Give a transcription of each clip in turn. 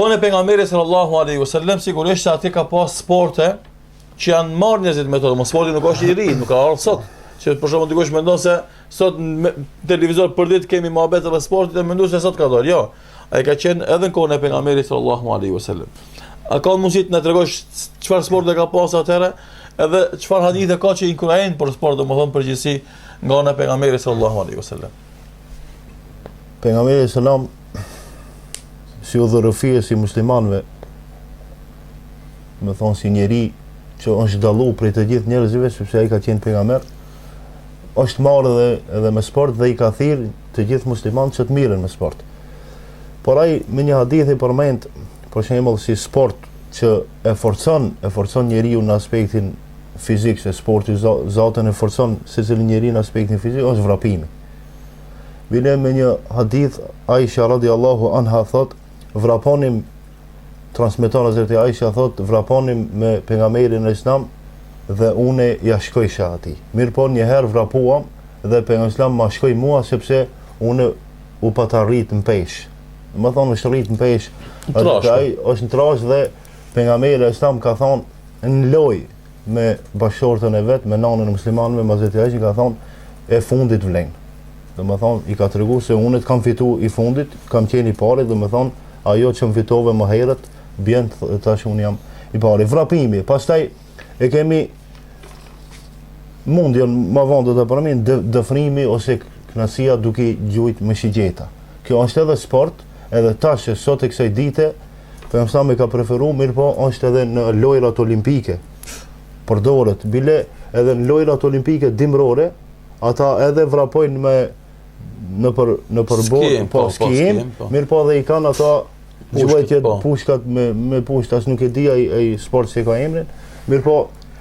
Kohën e pejgamberit sallallahu alaihi wasallam sigurisht se aty ka pas sporte që janë marrë njerëzit me to, mo sporti nuk është i ri, nuk ka ardhur sot. Që për shembull dikush mendon se sot në televizor për ditë kemi muhabet edhe sportit dhe mendon se sot ka dalë. Jo. Ai ka qenë edhe në kohën e pejgamberit sallallahu alaihi wasallam. A ka mundësi të na tregosh çfarë sporte ka pas atëherë? Edhe çfarë hadithe ka që inkurajojnë për sport, domethënë përgjithësi nga ana e pejgamberit sallallahu alaihi wasallam. Pejgamberi sallam si udhërrëfyes i muslimanëve, me thonë si njeri që është dallu prej të gjithë njerëzve, sepse ai ka qenë pejgamber, është marrë edhe, edhe me sport dhe i ka thirrë të gjithë muslimanët që të mirren me sport. Por ai me një hadith e përmend, për shembull si sport që e forcon, e forcon njeriun në aspektin fizik, se sporti zaten e forcon secilin njeri në aspektin fizik, është vrapimi. Bile me një hadith, Aisha radiallahu anha thot, vraponim, transmeton Hazreti Aisha thot, vraponim me pejgamberin alejhi selam dhe une ja shkojsha atij. Mirëpo një herë vrapuam dhe pejgamberi alejhi selam ma shkoi mua sepse une u pata rrit në peshë. Domethonë është rrit në peshë, ai është në trash dhe pejgamberi alejhi selam ka thonë në lojë me bashkëshorten e vet, me nanën e muslimanëve, me Hazreti Aishën ka thonë e fundit vlen. Domethonë i ka tregu se unë të kam fitu i fundit, kam qenë i pari, domethonë ajo që më fitove më herët bjen tash unë jam i pari. Vrapimi, pastaj e kemi mundjen më vonë do të përmend dëfrimi ose kënaqësia duke gjujt me shigjeta. Kjo është edhe sport, edhe tash e sot e kësaj dite Pejgamberi selam e ka preferu, mirëpo është edhe në lojrat olimpike. Përdoret, bile edhe në lojrat olimpike dimrore, ata edhe vrapojnë me nëpër nëpër borë, po, po, skijim, po, mirëpo edhe i kanë ata gjuajtjet, po. pushkat me me pushkë, as nuk e di ai ai sport si e ka emrin, mirëpo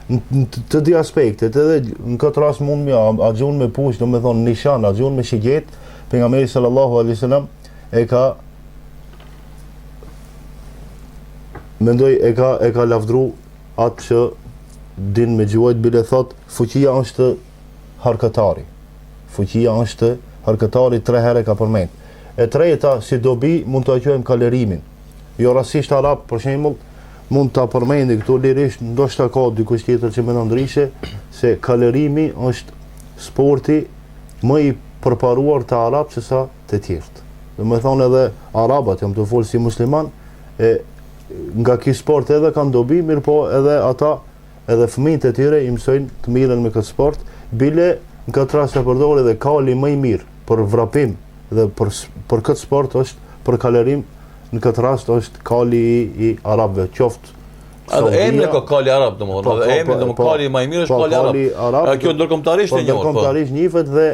në të dy aspektet, edhe në këtë rast mund me a, a gjun me pushkë, domethonë nishan, a gjun me shigjet, pejgamberi sallallahu alaihi wasallam e ka Mendoj e ka e ka lavdru atë që din me gjuajt bile thot fuqia është harkëtari. Fuqia është harkëtari tre herë e ka përmend. E treta si dobi mund ta quajmë kalërimin. Jo rastësisht arab për shembull mund ta përmendi këtu lirisht, ndoshta ka dikush tjetër që mendon ndryshe se kalërimi është sporti më i përparuar te arabët se sa të tjerët. Domethonë edhe arabët, jam tu folë si musliman, e nga ky sport edhe kanë dobi, mirëpo edhe ata, edhe fëmijët e tyre i mësojnë të mirren me këtë sport, bile në këtë rast e përdor edhe kali më i mirë për vrapim dhe për, për këtë sport është për kalërim, në këtë rast është kali i, i arabëve, qoftë Edhe emri ka kali arab, domethënë, po, edhe po, emri, po, domethënë, kali më i mirë është po, kali arab. arab. Kjo ndërkombëtarisht e njohur, po. Ndërkombëtarisht njihet dhe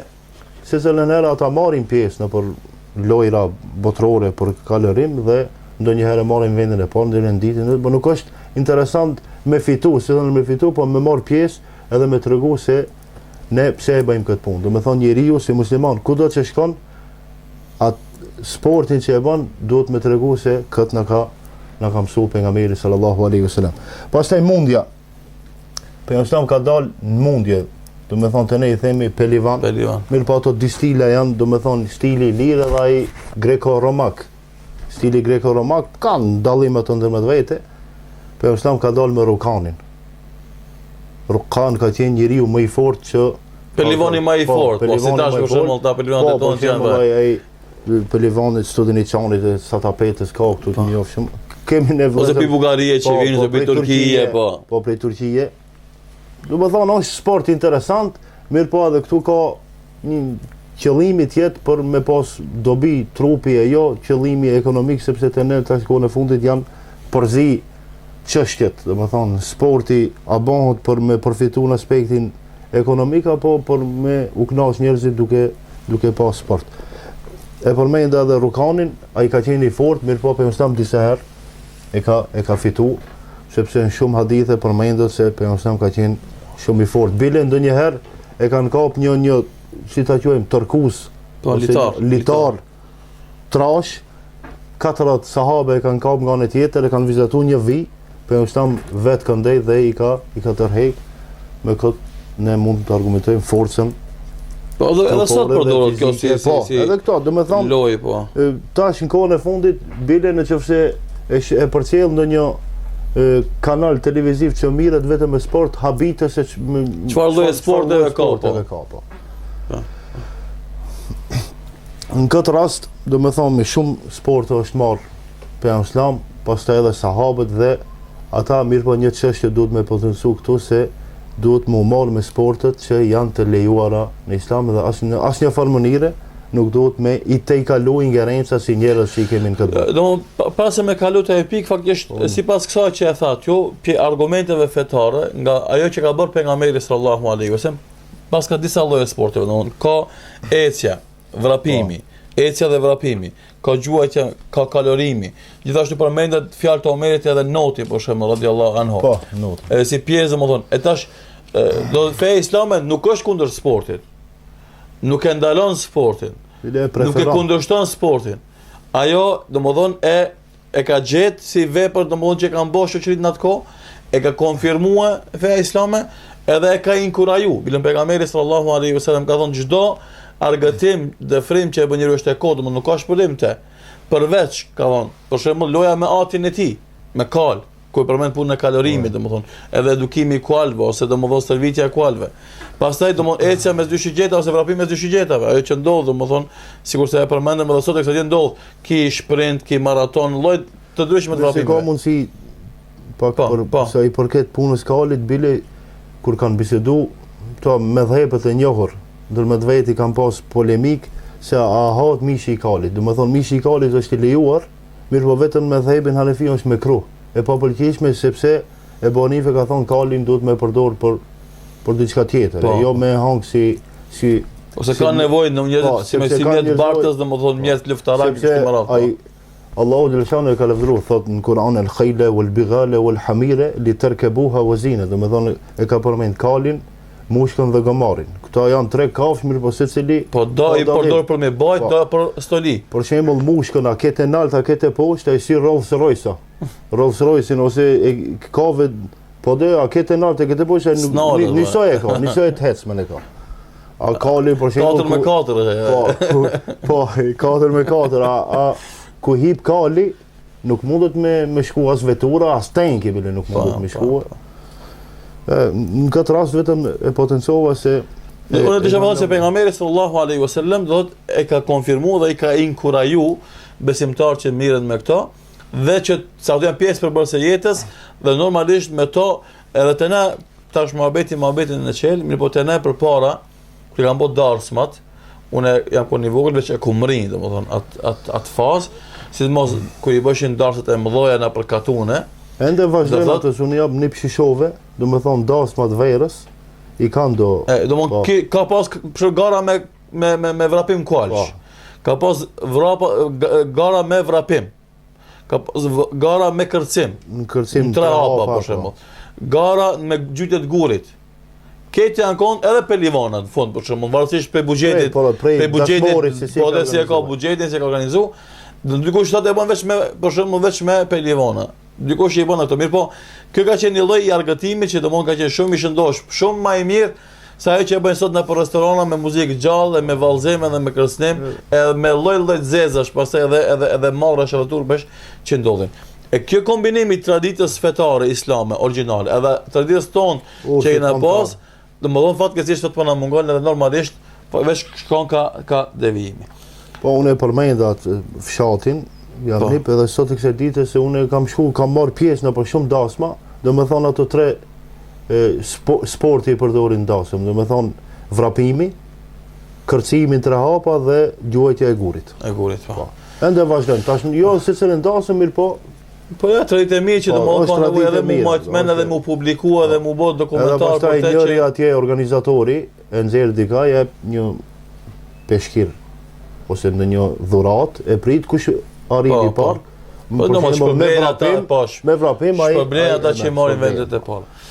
Secilën herë ata marrin pjesë nëpër lojra botërore për kalërim dhe ndonjëherë marrin vendin e parë, ndonjëherë të dytin, por nuk është interesant me fitu, si thonë me fitu, po me marr pjesë edhe me tregu se ne pse e bëjmë këtë punë. Domethonë njeriu si musliman, kudo që shkon, atë sportin që e bën, duhet me tregu se këtë na ka na ka mësuar pejgamberi sallallahu alaihi wasallam. Pastaj mundja, Pejgamberi selam ka dalë në mundje, domethonë te ne i themi pelivan, pelivan. mirëpo ato dy stile janë, domethonë stili i lirë dhe ai greko-romak. Stili greko-romak kanë dallime të ndërmjet vete, pejgamberi selam ka dalë me Rukanin. Rukan ka qenë njeriu më i fortë që Pelivani më i po, fortë, po, si tash për shembull ta pelivanët po, tonë që janë. Po, ai Pelivanit Studeniçanit e Satapetës ka këtu të po. njofshëm. Kemi ne vëllezër. Ose prej Bullgarie që po, vijnë, ose prej Turqie, po. Po prej Turqie. Domethonë, është sport interesant, mirëpo edhe këtu ka një qëllimi tjetër për me pas dobi trupi e jo qëllimi ekonomik, sepse te ne tash kohën e fundit janë përzi çështjet, domethonë, sporti a bëhet për me përfitu në aspektin ekonomik apo për me u knaq njerëzit duke duke pa sport. E përmenda edhe Rukanin, ai ka qenë i fortë, mirëpo pejgamberi selam disa herë e ka e ka fitu, sepse në shumë hadithe përmendet se pejgamberi selam ka qenë shumë i fortë. Bile ndonjëherë e kanë kap një një si ta quajmë tërkus, po, litar, litar, trash, 40 sahabe e kanë kap nga ana tjetër, e kanë vizatu një vi, pejgamberi selam vetë këndej dhe i ka i ka tërhek me këtë ne mund të argumentojmë forcën Po edhe edhe sot përdoret kjo si si po, si. Edhe këto, domethonë lojë po. Tash në kohën e fundit bile në qoftë se e, e përcjell ndonjë kanal televiziv që mirret vetëm me sport, habite se çfarë lloje sporteve ka, po. ka po. po. Në këtë rast, domethonë, me shumë sporte është marrë pejgamberi selam, pastaj edhe sahabët dhe ata mirëpo një çështje duhet me potencu këtu se duhet me u marrë me sportet që janë të lejuara në islam dhe as në asnjë farë mënyre nuk duhet me i tejkalu ingerenca si njerëz që i kemi në këtë botë. Do para se me kalu te ajo pikë faktikisht po. sipas kësaj që e thatë ju, prej argumenteve fetare nga ajo që ka bërë pejgamberi sallallahu alaihi wasallam, pas ka disa lloje sporteve, domthonë ka ecja, vrapimi, po. ecja dhe vrapimi, ka gjuajtja, ka kalorimi. Gjithashtu përmendet fjalë të Omerit edhe noti për shembull radiallahu anhu. Po, noti. Edhe si pjesë domethënë, e tash do feja islame nuk është kundër sportit. Nuk e ndalon sportin. Nuk e kundërshton sportin. Ajo, domethënë, e e ka gjetë si vepër domethënë që kanë bërë shoqëritë në atë kohë, e ka konfirmuar feja islame edhe e ka inkuraju. Bile pejgamberi sallallahu alaihi wasallam ka thënë çdo argëtim, dëfrim që e bën njeriu është e kotë, domethënë nuk ka shpërblim te. Përveç, ka thënë, për shembull loja me atin e tij, me kalë, ku e përmend punën e kalorimit, po. domethënë, edhe edukimi i kualve ose domethënë stërvitja e kualve. Pastaj domethënë ecja mes dy shigjetave ose vrapimi mes dy shigjetave, ajo që ndodh domethënë, sikurse e përmendëm edhe sot e kësaj dite ndodh, ki sprint, ki maraton, lloj të ndryshme të vrapimeve. Ka mundësi pak po, për po. sa i përket punës kalit, bile kur kanë bisedu këto medhhebet e njohur, ndërmjet veti kanë pas polemik se a hahet mishi i kalit. Domethonë mishi i kalit është i lejuar, mirëpo vetëm medhhebin Hanefi është mekruh, e papëlqyeshme sepse Ebu Hanife ka thonë kalin duhet me përdor për për diçka tjetër, po. e jo me hangë si si ose ka nevojë në njerëz po, si me si mjet bartës, domethënë po, mjet luftarak kështu me radhë. Ai po. Allahu xheleshanuhu e ka lavdëruar thot në Kur'an el khayla wal bighala wal hamira li tarkabuha wa zina, domethënë e ka përmend kalin, mushkën dhe gomarin. Këto janë tre kafshë, mirëpo secili Po do i përdor për me bajt, po. do për stoli. Për shembull mushkën a ke te nalt, a ke te poshtë, ai si Rolls Royce. Rolls Royce ose e ka vet po dhe a ke te nalt, a ke te poshtë, ai njësoj e ka, njësoj të ecmen e ka. A kali për shembull 4 me 4. Po, po, 4 me 4, a, a ku hip kali nuk mundet me me shku as vetura, as tenki bile nuk mundet me shku. Po, po. Në këtë rast vetëm e potencova se Dhe unë desha me thënë se pejgamberi sallallahu alaihi wasallam do të e ka konfirmu dhe i ka inkuraju besimtarët që mirren me këto dhe që sa ato janë pjesë përbërëse e jetës dhe normalisht me to edhe te na tash muhabeti muhabetin në çel, mirëpo te na përpara Kur i kanë bërë darsmat, unë jam kon i vogël veç e kum mrri, domethënë at at at fazë, sidomos kur i bëshin darsmat e mëdha nëpër katune. Ende vazhdojnë ato se unë jam nip Shishove, domethënë dasmat verës i kanë do. E, domethënë po. ki, ka pas për gara me me me me vrapim kualsh. Po. Ka pas vrapa gara me vrapim. Ka pas gara me kërcim. Në kërcim në tre hapa për shembull. Gara me gjujtje të gurit. Këto janë kon edhe pelivanat në fund për shembull, varësisht prej buxhetit, po, prej, prej buxhetit, si, si po dhe si e ka buxhetin, si e ka organizu. Do dikush thotë e bën veç me për shembull veç me pelivana. Dikush i bën ato, mirëpo, kjo ka qenë një lloj i argëtimit që domthon ka qenë shumë i shëndosh, shumë më i mirë se ajo që e bëjnë sot nëpër restorana me muzikë gjallë, me vallëzim edhe me kërcim, edhe me lloj-lloj zezash, pastaj edhe edhe edhe marresh edhe turpesh që ndodhin. E kjo kombinim i traditës fetare islame origjinale, edhe traditës tonë që jena pas, domethënë fatkeqësisht sot po na mungon edhe normalisht, po veç shkon ka ka devijimi. Po unë e përmenda atë fshatin, jam po. nip edhe sot e kësaj dite se unë kam shku, kam marr pjesë nëpër shumë dasma, domethënë ato tre e, spo, sporti i përdorin dasëm, domethënë vrapimi, kërcimi në tre hapa dhe gjuajtja e gurit. E gurit, po. po. Ende vazhdojnë, tash jo secilën dasëm, mirëpo Po ja, traditë e mirë që po, domethënë ka nevojë edhe mu majt men edhe mu publiku edhe mu bë dokumentar për të që njëri atje organizatori e nxjerr dika jep një peshkir ose ndonjë dhuratë e prit kush arrin i po, po. parë. Po do të shpërblejnë ata po. Me vrapim ai. Shpërblejnë ata që marrin vendet e para.